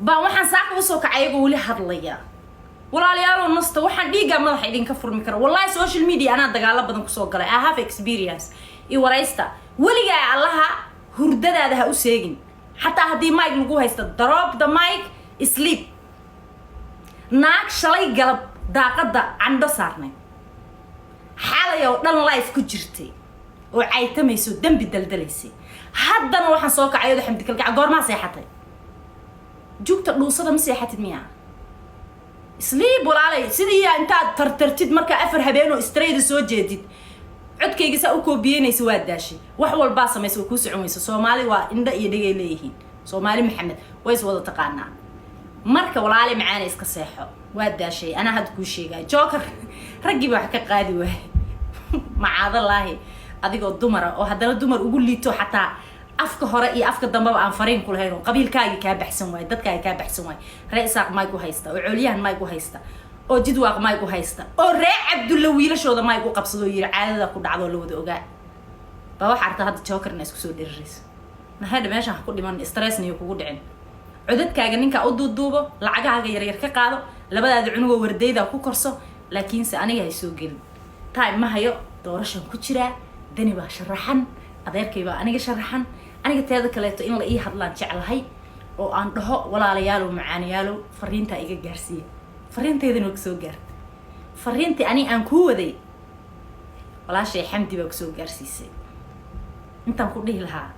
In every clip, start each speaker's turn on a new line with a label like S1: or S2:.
S1: Baan waxaan saaka usoo kacay ayagoo weli hadlaya. Walaalyaalow, nasta, waxaan dhiiggaa madaxa idinka furmi kara. Wallahi, social media anaa dagaalo badan kusoo galay. I have experience. I waraysta. Weligaa allaha hurdadaada ha u seegin, xataa haddii mic lagu haysto. Drop the mic, sleep. Naag shalay galab daaqadda candho saarnay, xalay oo dhan live ku jirtay oo caytamayso, dembi daldalaysay, haddana waxaan soo kacay iyadoo Xamdi Kalgaca. Goormaa seexatay? Jugta dhuusada ma seexatid miyaa? Sleep, walaalay. Sidii intaad tartartid markaa 4 habeenoo straight soo jeedid, codkayga saa u koobiyeynaysa, waa daashay. Wax walbaa samaysa, waa kuu socon weysa. Soomaali waa indho iyo dhegay leeyihiin. Soomaali Maxamed way is wada taqaanaa. Marka, walaali macaana, iska seexo, waa daashay. Anaa hadda kuu sheegaya, joker raggiiba wax ka qaadi waay. Macaadalaahi, adigoo dumara oo haddana dumar ugu liito, xataa afka hore iyo afka dambeba aan fariin ku lahayn, oo qabiilkaagii kaa baxsan waay, dadkaagi kaa baxsan waay, ree Isaaq mic u haysta, oo Coolyahan mic u haysta, oo Jidwaaq mic u haysta, oo ree Cabdulla wiilashooda mic u qabsado oo yiri caadada ku dhacdo oo la wada ogaa, baa waxaa arta hadda jokerna isku soo dherirayso. Nahadha, meeshaan ha ku dhiman, stressniyo kugu dhicin. Codadkaaga ninkaa u duuduubo, lacagahaaga yaryar ka qaado, labadaada cunugoo wardayda ku korso, laakiinse aniga hay soo gelin. Time ma hayo, doorashan ku jiraa. Dani baa sharaxan, adeerkay baa aniga sharaxan. Aniga teeda kaleeto in la ii hadlaan jeclahay oo aan dhaho: "Walaalayaalow, macaanayaalow, fariintaa iga gaarsiiya." Fariintaydana waa kusoo gaartay. Fariintii ani aan kuu waday, walaashay Xamdi baa kusoo gaarsiisay. Intaan ku dhihi lahaa,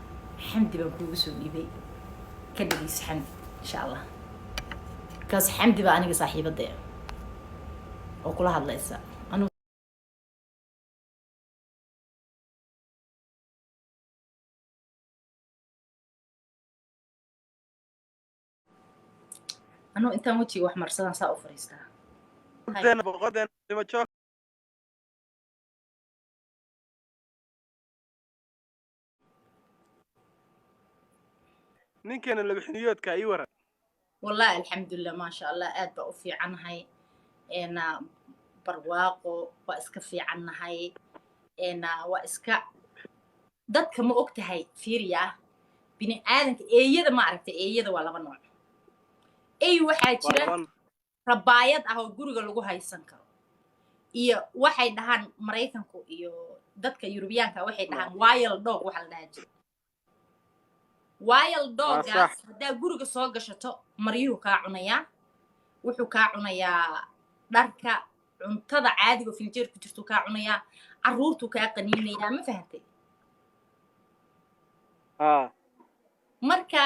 S1: Xamdi baan kuugu soo dhiibay. Ka dhegeyso Xamdi, insha Allah, kaas Xamdi baa aniga saaxiibadee oo kula hadlaysa anu. Anuu intaan wejiga wax marsadaan saa u fariistaa.
S2: Boqodeena dhimajo. Ninkeena laba xiniyoodka ii waran.
S1: Wallahi, alxamdulilah, maasha Allah, aad baa u fiicannahay. Barwaaqo waa iska fiicannahay. Waa iska dadka, ma og tahay? Fiiriya, bini aadanka eeyada ma aragtay? Eeyada waa laba nooc. Ey waxaa
S2: waa
S1: jira
S2: laban
S1: rabaayad ah oo guriga lagu haysan karo, iyo waxay dhahaan Maraykanku iyo dadka Yurubiyaanka, waxay dhahaan wild dog. Waxa la dhahaa jira wild
S2: Waa
S1: doggaas.
S2: sax.
S1: Haddaa guriga soo gashato, maryuhu kaa cunayaa, wuxuu kaa cunayaa dharka, cuntada caadiga oo filjeer ku jirtuu kaa cunayaa, carruurtuu kaa qaniinayaa. Ma fahantay?
S2: Haa.
S1: Marka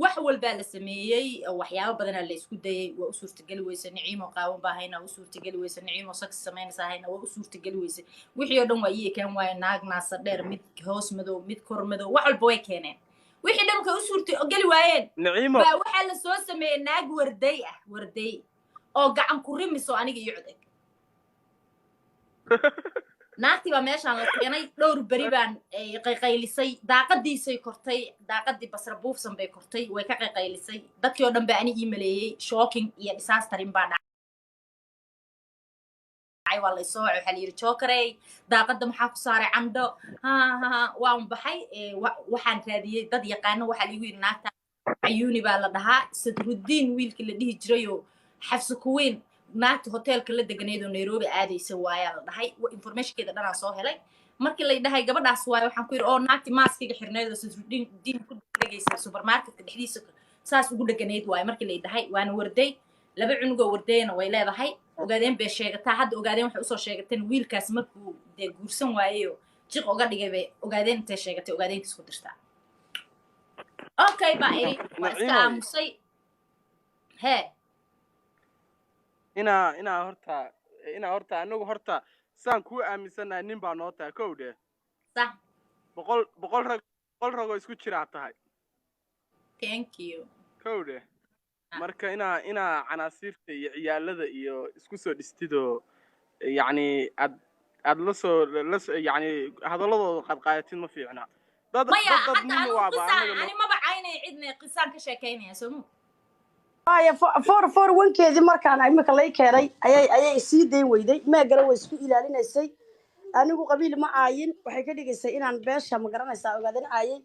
S1: wax walbaa la sameeyey oo waxyaabo badanaa la isku dayay, waa u suurtageli weyse. Niciimo qaawan baa hayna, waa u suurtageli weyse. Niciimo saksi samaynaysa hayna, waa u suurtageli weyse. Wixii oo dhan waa ii ekaan waaye. Naag naasa dheer, mid hoos madow, mid kor madow, wax walba way keeneen. Wixii dhan markay u suurtageli waayeen,
S2: Niciimo,
S1: baa waxaa la soo sameeyey naag warday ah, warday oo gacan ku rimiso aniga iyo codeg. Naagtii baa meeshaan la keenay. Dhowr beri baan qayqaylisay. Daaqadiisay kortay, daaqadii Basra Buufsan bay kortay, way ka qayqaylisay. Dadkii oo dhan baa ani ii maleeyey. Shocking iyo disasterin baa dhacay. Waa laysoo wacay, waxaa la yidhi: "Jokarey, daaqada maxaa ku saaray candho?" Ha ha ha, waan baxay. Waxaan raadiyey dad yaqaano. Waxaa liigu yidhi naagta Cayuuni baa la dhahaa. Sadruddiin wiilkii la dhihi jirayoo Xafsa Kuweyn naagta hoteelka la deganayd oo Nairobi aadaysa waayaa la dhahay. Informationkeeda dhanaa soo helay. Markii lay dhahay gabadhaas waayo, waxaan ku yidhi: "Oo naagti maaskiga xirnayd oo Sadruddiin diin ku dhegaysa supermarketka dhexdiisa saas ugu dheganayd waayo?" Markii lay dhahay, waana warday, laba cunugoo wardayna way leedahay. Ogaadeen bay sheegataa. Hadda Ogaadeen waxay usoo sheegateen wiilkaas markuu dee guursan waayeyo jiq oga dhigay bay Ogaadeen intay sheegatay Ogaadeenkiis ku dirtaa. Okay baa iri, waa iska
S2: Naciimoy.
S1: aamusay hee.
S2: Inaa horta anagu horta saan kuu aaminsanahay, nin baa noo tahay, kow dheh.
S1: Sax.
S2: Boqol rag, 100 ragoo isku jiraa tahay.
S1: Thank you.
S2: Kow dheh. Marka inaa canaasiirta iyo ciyaalada iyo isku soo dhistidoo, yacni aad la soo yacni hadalladooda qadqaadatid, ma fiicna. Dad
S1: Maya,
S2: dad
S1: hadda
S2: nin
S1: anigu
S2: waaba
S1: qisaan
S2: anaga
S1: ani maba caynaya cidna, qisaan ka sheekaynaya, soo mo?
S3: Waaya, 441-keedii markaan imika lay keenay ayay sii dayn weyday. Meegana way isku ilaalinaysay. Anigu qabiil ma caayin. Waxay ka dhigaysay inaan beesha, ma garanaysaa, Ogaadan caayay.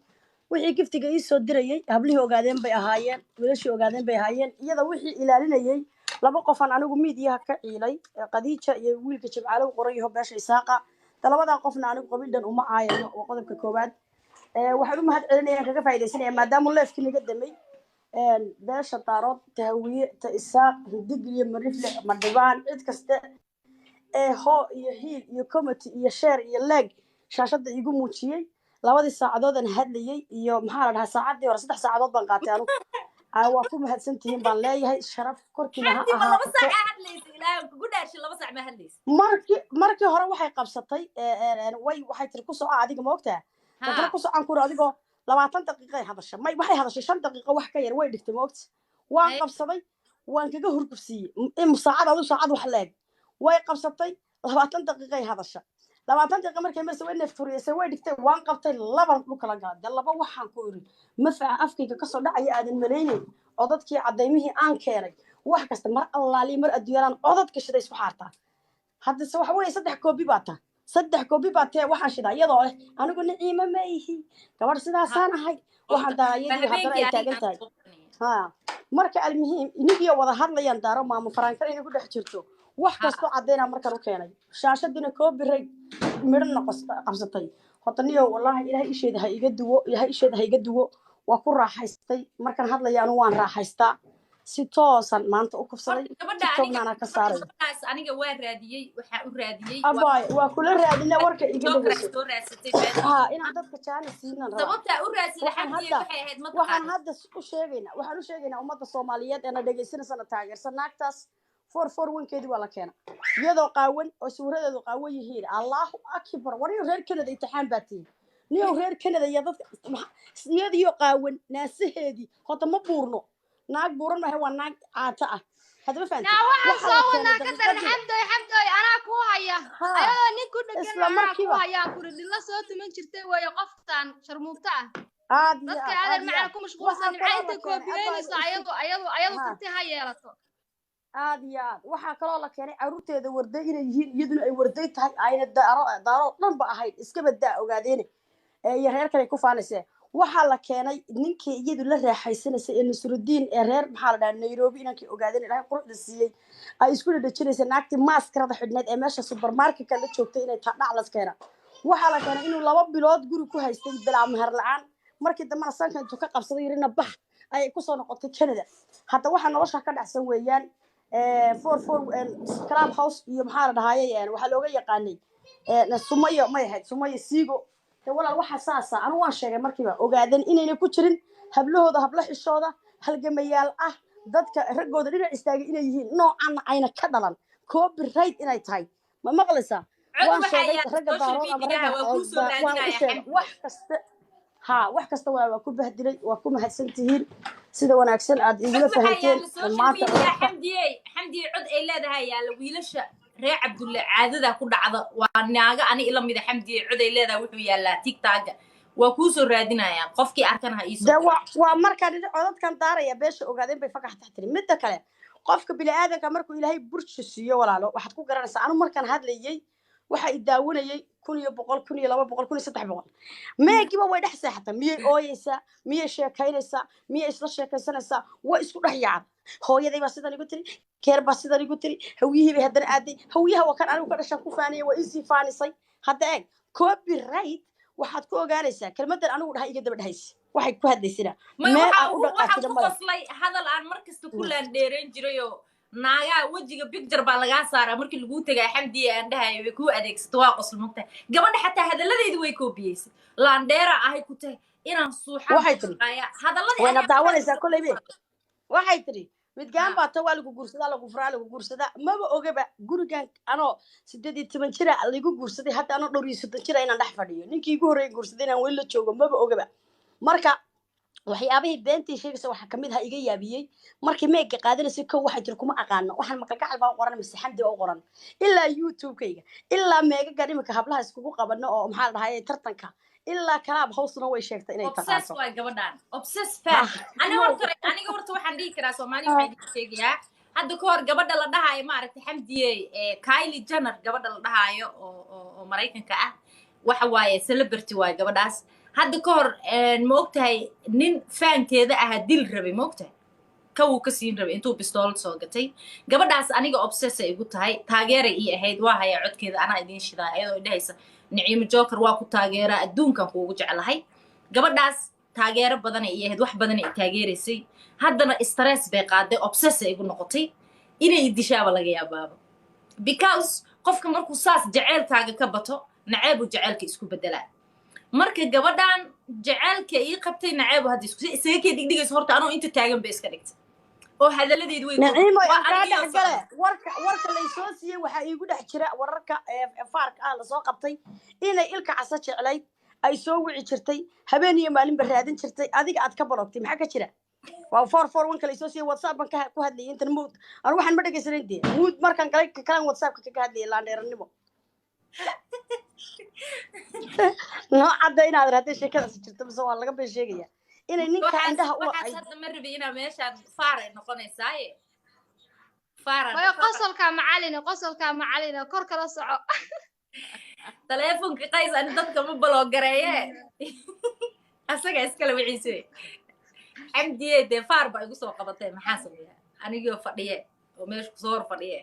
S3: Wixii giftiga ii soo dirayey hablihii Ogaadeen bay ahaayeen, wiilashii Ogaadeen bay ahaayeen. Iyada wixii ilaalinayey laba qofaan anigu miidiyaha ka ciilay, Khadiija iyo wiilka Jimcaale u qoran yaho beesha Isaaqa. Da labadaa qofna anigu qabiil dhan uma caayayo. Waa qodobka koowaad. Waxaan u mahad celinaya, kaga faaidaysanaya maadaama leefkii naga damay, beesha Daarood, Tahawiye, ta Isaaq, Hidig iyo Marifle, Madhibaan, cid kaste ee hoo iyo hiil iyo comity iyo share iyo like shaashadda iigu muujiyey labadii saacadood aan hadlayey iyo maxaa la dhahaa, saacaddii hore 3 saacadood baan qaatay anugu. Waa ku mahadsantihiin baan leeyahay. Sharaf korkiina ha
S1: Xamdi, ma laba
S3: ahaato.
S1: saac aa hadlaysa? Ilaahay kugu dhaarshay, 2 saac ma hadlaysa?
S3: Markii hore waxay qabsatay, way waxay tiri ku soco adiga, ma ogtaa? Dadna ku socon kuri adigoo 20 daqiiqay hadasha. May, waxay hadashay 5 daqiiqo, wax ka yar way dhigtay, ma ogta? Waan qabsaday, waan kaga hurgufsiiyey in saacad adu saacad wax leeg way qabsatay. 20 daqiiqay hadasha. 20 daqiiqa markay marse way neef furiyeysay, way dhigtay. Waan qabtay, laban dhulka la gala dee. Laba waxaan ku iri mafaca afkayga kasoo dhacaya aadan malaynayn. Codadkii cadaymihii aan keenay, wax kasta mar allaaliya mar adduunyadan codadka shiday isku xaartaa. Haddase waxa weeye saddex koobi baa taa, saddex koobi baa tee. Waxaan shidaa iyadoo leh anigu Niciimo ma ihi, gabadh sidaasaan ahay. Waxaan daaraa iyadii haddana ay taagan tahay. Ha, marka almuhiim inigiyo wada hadlayaan daaro maamo farankar inay ku dhex jirto, wax kastoo caddaynaa markan u keenay, shaashadina copyright midhana qabsatay. Horta niyo, wallahi Ilahay isheeda ha iga duwo, Ilahay isheeda ha iga duwo. Waa ku raaxaystay markaan hadlaya anu, waan raaxaystaa. Si toosan maanta u kufsaday.
S1: Horta gabadha
S3: TikTokna
S1: aniga
S3: anaa ka saaray.
S1: Gabadhaas aniga waa raadiyey, waxaa u raadiyey
S3: Abaay, waa kula raadina warka iga
S1: soo
S3: dhegeyso.
S1: Soo raadsatay.
S3: Ha, inaan dadka jaana siinan rabaa.
S1: Sababtaa u raadsaday
S3: Waxaan
S1: Xamdiye
S3: hadda
S1: waxay ahayd
S3: waxaan
S1: mataqaana
S3: hadda u sheegaynaa, waxaan u sheegaynaa ummadda Soomaaliyeed ee na dhegaysanaysa, na taageersan. Naagtaas 441-keedii waa la keena iyadoo qaawan oo sawiradeedu qaawan yihiin. Allahu akbar! War niyow, reer Canada imtixaan baa tihin. Niyow, reer Canada iyo dadka iyadiyo qaawan naasaheedii. Horta ma buurno, naag buuran maaha, waa naag caato ah. Haddaba fahanti
S4: Naa waxaan
S3: waxaa la
S4: soo
S3: keenay
S4: wadnaa ka daran.
S3: Daqiiqadii
S4: Xamdoy, Xamdoy, anaa kuu haya. Ayadoo nin ku dhegan
S3: isla
S4: anaa kuu
S3: markiiba
S4: hayaan kuri dhilla soo tuman jirtay weeye qoftan sharmuufta ah.
S3: Aad iyo
S4: Dadka
S3: aad
S4: adeer
S3: aad iyo
S4: macana
S3: aad
S4: ku mashquulsan
S3: waxaa
S4: nimca
S3: kaloo la
S4: intay
S3: keenay, abaayo
S4: koobiyeynayso
S3: isig
S4: ayadu karti ha yeelato.
S3: Aad iyo aad waxaa kaloo la keenay caruurteeda warday inay yihiin, iyaduna ay warday tahay, ayna daaro daaro dhan ba ahayn. Iska badaa Ogaadeene ee iyo reer kale ku faanaysee. Waxaa la keenay ninkii iyadu la raaxaysanaysay ee Nusrudiin ee reer maxaa la dhahaa Nairobi, inankii Ogaadeen Ilaahay quruxda siiyey ay isku dhadhajinaysay, naagtii maaskarada xidhneed ee meesha supermarketka la joogtay inay taa dhaclas keena. Waxaa la keenay inuu 2 bilood guri ku haystay bilaa meher la-aan. Markii dambena sanka intuu ka qabsaday yirina bax ayay kusoo noqotay Canada. Hadda waxaa nolosha ka dhacsan weeyaan four four club house iyo maxaa la dhahaaye, waxaa looga yaqaanay Sumayo, may ahayd Sumayo Siigo. De walaal, waxa saasa anu waan sheegay markiiba Ogaadan inayna ku jirin hablahooda, habla xishooda, halgamayaal ah, dadka raggooda dhinac istaagay inay yihiin, noocanna ayna ka dhalan, copyright inay tahay. Ma maqlaysaa?
S1: Cod
S3: Waan
S1: waxaa
S3: sheegay
S1: yaala
S3: ragga
S1: social
S3: Daarood ama
S1: mediaha
S3: ragga
S1: waa kuu soo
S3: waan u
S1: raadinaya.
S3: sheegay
S1: Xamdi
S3: wax kasta. Ha, wax kasta waa ku bahdilay. Waa ku mahadsan tihiin sida wanaagsan aad
S1: Cod
S3: igula
S1: waxaa
S3: fahanteen
S1: yaala social
S3: maanta.
S1: media. Xamdiyey, Xamdiyey, cod ay leedahay yaala wiilasha reer Cabdulle caadada ku dhacda, waa naaga ani ila mida. Xamdiyey, cod ay leedahay wuxuu yaalaa TikToka, waa kuu soo raadinayaa. Qofkii arkana ha iisoo
S3: De
S1: diro.
S3: Waa markaan idhi codadkan daaraya beesha Ogaadeen bay fakax tax tiri. Midda kale, qofka bini'aadanka markuu Ilaahay burji siiyo, walaalo, waxaad ku garanaysaa anu markaan hadlayey waxa i daawanayay 1100, 1200, 1300. Meegiba way dhex seexataa. Miyay ooyeysaa? Miyay sheekaynaysaa? Miyay isla sheekaysanaysaa? Way isku dhex yaacda. Hooyaday baa sidan igu tiri, keer baa sidan igu tiri, Hawiyihii bay haddana aaday. Hawiyaha waa kan anigu ka dhashaan ku faaniyay, waa iisii faanisay. Hadda eeg, copyright waxaad ku ogaanaysaa kelmadan anigu dhahay iga daba dhahaysa waxay ku hadlaysina
S1: May
S3: meel
S1: waxaa
S3: aan u
S1: waxaan
S3: dhaqaajina
S1: ku
S3: male.
S1: qoslay hadal aan mar kasta ku laandheerayn jirayoo naagaa wejiga picture baa lagaa saaraa markii laguu tegaa. Xamdiye, aan dhahayo way kuu adeegsato, waa qosl mugtahay. Gabadha xataa hadalladeedi way koobiyeysa, laandheera ahay ku tahay inaan suuxaan
S3: Waxay tiri
S1: aya hadalladii
S3: wayna
S1: aniga
S3: daawanaysaa kolley be. Waxay tiri midgaan baa ta waa lagu guursadaa, lagu furaa, lagu guursadaa. Maba ogaba gurigan anoo 18 jira lagu guursaday, hadda anoo dhowr iyo 30 jira inaan dhex fadhiyo, ninkii igu horreeyay guursaday inaan weli la joogo, maba ogaba. Marka waxyaabihii beentii sheegaysa waxaa kamid ah iga yaabiyey markii meega qaadanaysay kow, waxay tiri kuma aqaano, waxaan maqalgacal baa u qoran mise Xamdi baa u qoran, ilaa YouTube-kayga, ilaa meegagan iminka hablaha iskugu qabano oo maxaa la dhahaye tartanka, ilaa kalaab hawsna way sheegtay inay
S1: Obsess
S3: taqaato.
S1: Waay gabadhaan obsess fan. Aniga horta, aniga horta waxaan dhihi karaa Soomaali waxaa idin sheegayaa hadda ka hor gabadha la dhahaayo, maaragtay Xamdiye, Kylie Jenner, gabadha la dhahaayo oo Maraykanka ah, waxa waaye celebrity waaye gabadhaas. Hadda ka hor, ma ogtahay, nin faankeeda ahaa dil rabay, ma ogtahay, kawuu ka siin rabay intuu bistoolad soo gatay. Gabadhaas aniga obsess ay igu tahay, taageeray ii ahayd. Waa hayaa codkeeda, anaa idiin shidaa, iyadoo idhahaysa: "Niciimo Joker, waa ku taageeraa, adduunkan kuugu jeclahay." Gabadhaas taageero badanay ii ahayd, wax badanay i taageeraysay. Haddana stress bay qaaday, obsess ay igu noqotay, inay i dishaaba laga yaabaaba, because qofka markuu saas jaceylkaaga ka bato, naceebuu jaceylka isku bedelaa. Marka gabadhan jaceylka ii qabtay naceebu hadda isku isaga kee dhigdhigayso. Horta anoo inta taagan bay iska dhigtay oo hadaladeedu way
S3: Naciimo,
S1: waa
S3: aan kaa
S1: anigii oo
S3: dhex gale.
S1: socda.
S3: Warka laysoo siiyey waxaa iigu dhex jira wararka ee faarka ah lasoo qabtay inay Ilka Casa jeclayd, ay soo wici jirtay, habeen iyo maalinba raadin jirtay, adiga aad ka balogtay. Maxaa ka jira? Waa 441 ka laysoo siiyey. WhatsApp baan ku hadlayay intan mute. Anu waxaan ma dhegaysanayn dee, mute markaan galay ka kalaan WhatsAppka kaga hadlayay. Laandheeranimo noo cadda inaad hadday sheekadaasi jirto mise waa laga been sheegaya inay ninka
S1: Waxaas
S3: indhaha u
S1: waxaas
S3: ay
S1: hadda ma rabi inaa meeshaan faar ay noqonaysaaye, faaraan.
S4: Wayo qosolka macalina, qosolka macalina, kor kala soco.
S1: Taleefonka Qays ani dadka ma baloogareeye, asaga iskale wixiise. Xamdiye, dee faar baa igu soo qabatay, maxaa sameeya anigoo fadhiye oo meesha kusoo hor fadhiye?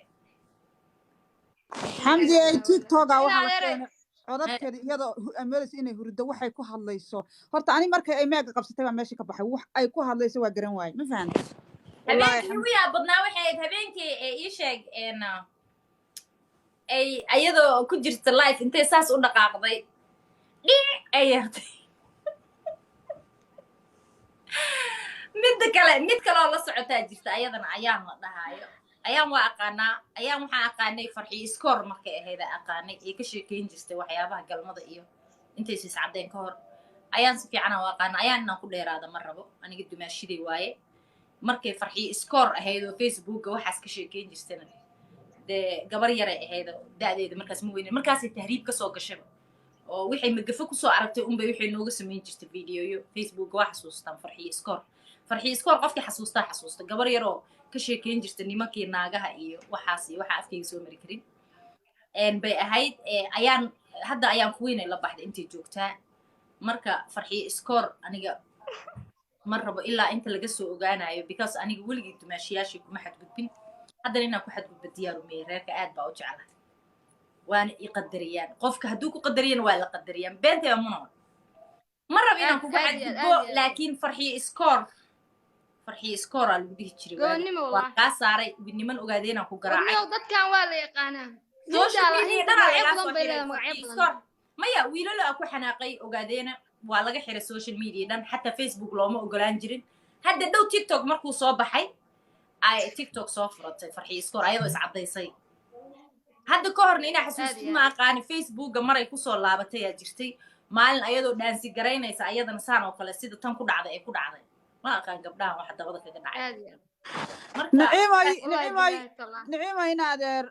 S5: Xamdi, ay TikToka waxaa la
S4: Inaad
S5: keenay codadkeeda iyadoo amoodaysa inay hurdo. Waxay ku hadlayso horta, ani markay ay meega qabsatay baa meesha ka baxay. Wax ay ku hadlayso waa garan waaye, ma fahamtay? Wallaahi.
S1: Habeenkii ugu yaa badnaa waxay ahayd habeenkii ee ii sheeg ay ayadoo ku jirta live intay saas u dhaqaaqday, dhiic ay yeertay. Midda kale, mid kaleoo la socotaa jirta ayadana, Ayaan la dhahaayo. Ayaan waa aqaanaa. Ayaan waxaan aqaanay Farxiyo Iskoor markay ahayd aa aqaanay, ee ka sheekeyn jirtay waxyaabaha galmada iyo intaysa iscaddeen ka hor. Ayaan si fiican u aqaana. Ayaan inaan ku dheeraada ma rabo, aniga dumaashiday waaye. Markay Farxiyo Iskoor ahayd oo Facebooka waxaas ka sheekeyn jirtana, dee gabar yaray ahayd oo da'deeda markaas ma weynen. Markaasay tahriib kasoo gashaba oo waxay magafo kusoo aragtay unbay waxay nooga samayn jirtay videoyo Facebooka. Waa xasuustaan Farxiyo Iskoor? Farxiyo Iskoor qofkii xasuustaa xasuusta, gabar yaroo ka sheekeyn jirta nimankii naagaha iyo waxaas iyo waxaa afkayga soo mari karin bay ahayd. Ayaan hadda Ayaan kuweynay la baxday intay joogtaa. Marka Farxiyo Iskoor aniga ma rabo ilaa inta laga soo ogaanayo, because aniga weligii dumaashiyaashii kuma xadgudbin, haddana inaan ku xadgudbo diyaaru meeye. Reerka aad baa u jeclahay, waana i qadariyaan. Qofka hadduu ku qadariyana waa la qadariyaan. Beentaya muna ma rabo inaan kugu
S4: Aad iyo aad,
S1: xadgudbo.
S4: Aad iyo aad.
S1: Laakiin Farxiyo Iskoor, Farxiyo Iskooraa lagu dhihi jiray waagi.
S4: Goonnimo.
S1: Waa
S4: Wallaahi.
S1: kaa saaray niman ogaadeenaan ku garaacay.
S4: Warniyow, dadkan waa la yaqaanaa.
S1: Social
S4: Hindaa
S1: media
S4: hinta
S1: dhanaa
S4: magacyo
S1: lagaa
S4: badan
S1: soo
S4: bay
S1: xiray
S4: leedahay, magacyo
S1: Farxiyo
S4: badan.
S1: Iskoor. Maya, wiilalo aa ku xanaaqay ogaadeena, waa laga xiray social media dhan, xataa Facebook looma ogolaan jirin. Hadda dhow TikTok markuu soo baxay ay TikTok soo furatay Farxiyo Iskoor ayadoo iscadaysay. Hadda ka horna inaa
S4: Aad
S1: xasuustid
S4: iyo
S1: ma
S4: aad.
S1: aqaani, Facebooka maray kusoo laabatay aa jirtay maalin ayadoo dance garaynaysa, ayadana saan oo kale sida tan ku dhacday ay ku dhacday. Ma aqaan gabdhahan waxa dabada kaga dhacay.
S4: Aad iyo aad.
S1: Marka
S5: Naciimay.
S4: Wallaahi.
S5: Naciimay.
S4: Billaahi tallaahi.
S5: Naciimay, ina adeer,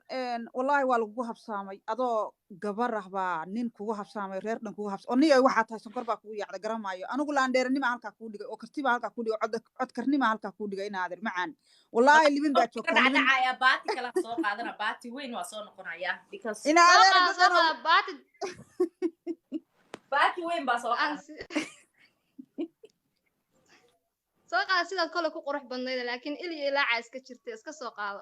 S5: wallaahi waa lagugu habsaamay. Adoo gabar ah baa nin kugu habsaamay, reer dhan kugu habsa oo niyo waxaa tahay sonkor baa kugu yaacday. Garamaayo anigu, laandheeranima halkaa kuu dhigay oo kartibaa halkaa kuu dhigay oo codkarnima halkaa kuu dhigay. Ina adeer macaan, wallaahi libin baa
S1: ka
S5: joogtaa, libin.
S1: Dhacdhacaya baati kala soo qaadana, baati weyn waa soo noqonaya because
S5: Ina
S4: Soo
S5: adeer
S4: qaada, soo
S5: dadano.
S4: qaada baati.
S1: Baati weyn baa soo
S4: aan
S1: qaada.
S4: Soo qaada sidaad kole ku qurux badnayd, laakiin il iyo ilaaca iska jirta, iska soo qaado.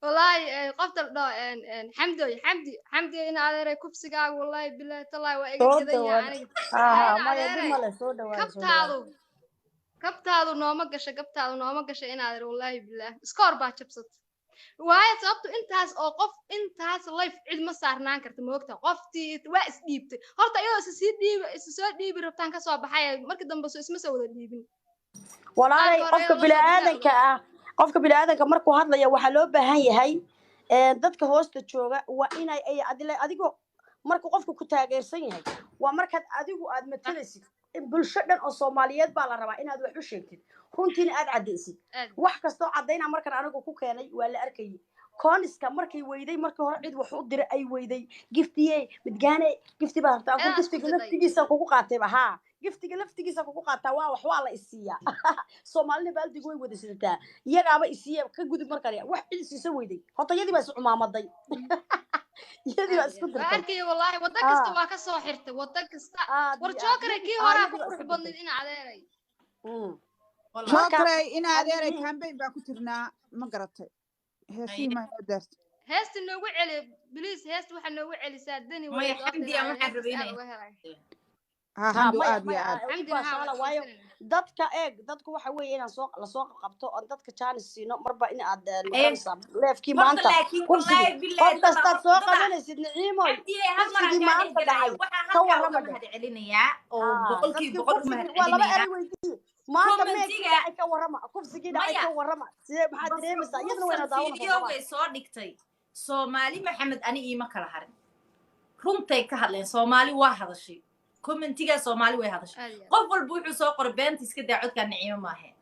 S4: Wallaahi, qofta la dhaho Xamdoy, Xamdi, Xamdi, in adeeray, kufsigaaga wallaahi bilaahi tallaahi waa iga
S3: Soo
S4: gadan yahay.
S3: dhawaada.
S4: Aniga
S3: Aha,
S4: ina
S3: maya, dhib
S4: adeeray
S3: male, soo dhawaada, soo dhawaada.
S4: Kabtaadu nooma gasha, kabtaadu nooma gasha, in adeer. Wallaahi bilaahi iskoor baa jabsatay waayo sababtu intaas oo qof intaas life cid ma saarnaan karta, moogta qoftii waa isdhiibtay horta, iyadoo isa sii dhiibi, isa soo dhiibi rabtaan kasoo baxay. Markii dambe soo isma soo wada dhiibin.
S3: Walaalay,
S4: Qaarka hore
S3: qofka
S4: iyadoo la soo
S3: bini'aadanka ah, qofka bini'aadanka markuu hadlaya waxaa loo baahan yahay dadka hoosta jooga waa inay ay adigoo markuu qofku ku taageersan yahay waa markaad adigu aad matalaysid in bulsho dhan oo Soomaaliyeed baa la rabaa inaad wax u sheegtid, runtiina aad caddaysid.
S4: Aad.
S3: Wax kastoo caddayna markan anigu ku keenay waa la arkayay. Kooniska markay weyday, markii hore cid wax u diray ay weyday, giftiye midgaane gifti baa rabtaa
S4: Ayadaa isku
S3: giftiga
S4: diday.
S3: Laftigiisa kugu qaatayba haa, giftiga laftigiisa kugu qaataa. Waa wax waa la isiiyaa, Soomaalina baaldigu way wada sidataa, iyagaaba isiiya. Ka gudub markan wax cid siisa weyday, horta iyadii baa is cumaamaday. Iyadii baa isku
S4: Waa
S3: dirtay.
S4: Arkaya wallaahi, waddo kasta waa ka soo xirtay, waddo kasta.
S3: Aad
S4: War
S3: iyo aad.
S4: Jookare
S3: Iyadii
S4: kii horaa ku
S3: iyadii baa
S4: qurux
S3: isku
S4: badnayd
S3: dirtay.
S4: In adeeray.
S1: Wallahi.
S3: Marka
S5: Jookray, in adeeray,
S3: almuhiim
S5: campaign baan ku jirnaa, ma garatay? Heesihii maa inoo daartay?
S4: Heesta noogu celi please, heesta waxaa noogu celisaa dani
S1: Maya,
S4: way goobta.
S1: Xamdi
S4: In
S1: aan
S4: adeer
S1: waxaan
S4: heestaas
S1: rabay
S4: aad
S1: inay
S4: uga helay.
S5: Ha.
S3: Ha.
S5: Xamdu,
S3: Maya,
S5: aad iyo
S3: maya,
S5: aad.
S3: u
S4: Xamdina haa,
S3: baashaala
S4: waa
S3: waayo
S4: dhegeysanayna.
S3: Dadka eeg, dadku waxa weeye inaan soo lasoo qabto oon dadka jaanis siino marba in aad
S1: Eh,
S3: magaranaysaa leefkii
S1: horta
S3: maanta
S1: laakiin
S3: kursigii
S1: wallaahi bilaahi
S3: qof kastaad soo
S1: dada
S3: qabanaysid. Niciimoy,
S1: Xamdiye, hal mar aan
S3: kursigii
S1: kaa
S3: maanta
S1: dhex gelaya
S3: dhacay
S1: waxaan
S3: ka
S1: halkaa uga
S3: warrama dheh.
S1: Mahad celinayaa oo
S3: Haa,
S1: boqolkiiba
S3: dadkii
S1: boqol u
S3: kufsigii
S1: mahad
S3: waa laba
S1: celinayaa
S3: erey weydiiye maanta meegkii
S1: commentiga.
S3: Dhacay ka warrama, kufsigii dhacay
S1: Maya,
S3: ka warrama, sidee maxaad
S1: Basra
S3: dareemaysaa? Iyadana wayna
S1: Quruxsan
S3: daawanaysaa
S1: fiidiyowgay
S3: Soomaali.
S1: Soo dhigtay Soomaali Maxamed, ani iima kala harin, runtay ka hadleen. Soomaali waa hadashay, commentigaa Soomaali way hadashay.
S4: Aad iyo aad.
S1: Qof walba wuxuu soo qoray beenta iska daa, codkaa Niciimo maahe.